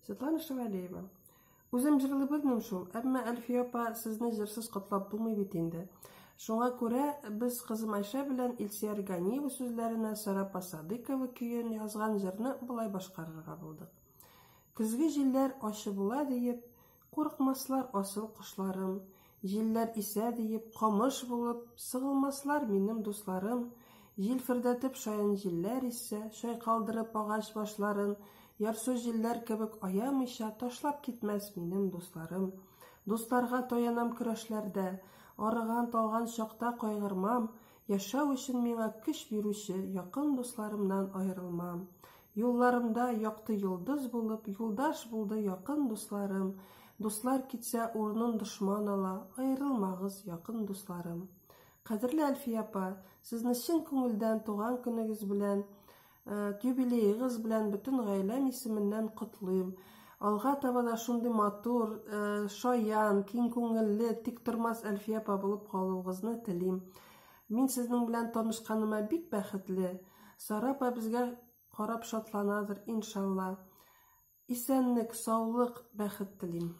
Светлана Шевалеева. Үзем җырлый белмим шул, әмма Әлфия апа, сезне җырсыз котлап булмый бит инде. Шуңа күрә без кызым Айшә белән Илсөяр Ганиева сүзләренә Сара апа Садыйкова көен язган җырны болай башкарырга булдык. Көзге җилләр ачы була диеп, Курыкмаслар асыл кошларым, Җилләр исә диеп, камыш булып, Сыгылмаслар минем дусларым. Җилфердәтеп шаян җилләр иссә, Чайкалдырып агач башларын, Ярсу җилләр кебек аямыйча, Ташлап китмәс минем дусларым. Дусларга таянам көрәшләрдә, Арыган-талган чакта кайгырмам, Яшәү өчен миңа көч бирүче Якын дусларымнан аерылмам. Юлларымда якты йолдыз булып, Юлдаш булды якын дусларым. Дуслар китсә, урынын дошман ала, Аерылмагыз, якын дусларым. Кадерле Әлфия апа, сезне чын күңелдән туган көнегез белән, юбилеегыз белән бөтен гаиләм исеменнән котлыйм. Алга таба да шундый матур, шаян, киң күңелле, тиктормас Әлфия апа булып калуыгызны телим. Мин сезнең белән танышканыма бик бәхетле. Сара апа безгә карап шатланадыр, иншалла. Исәнлек, саулык, бәхет телим.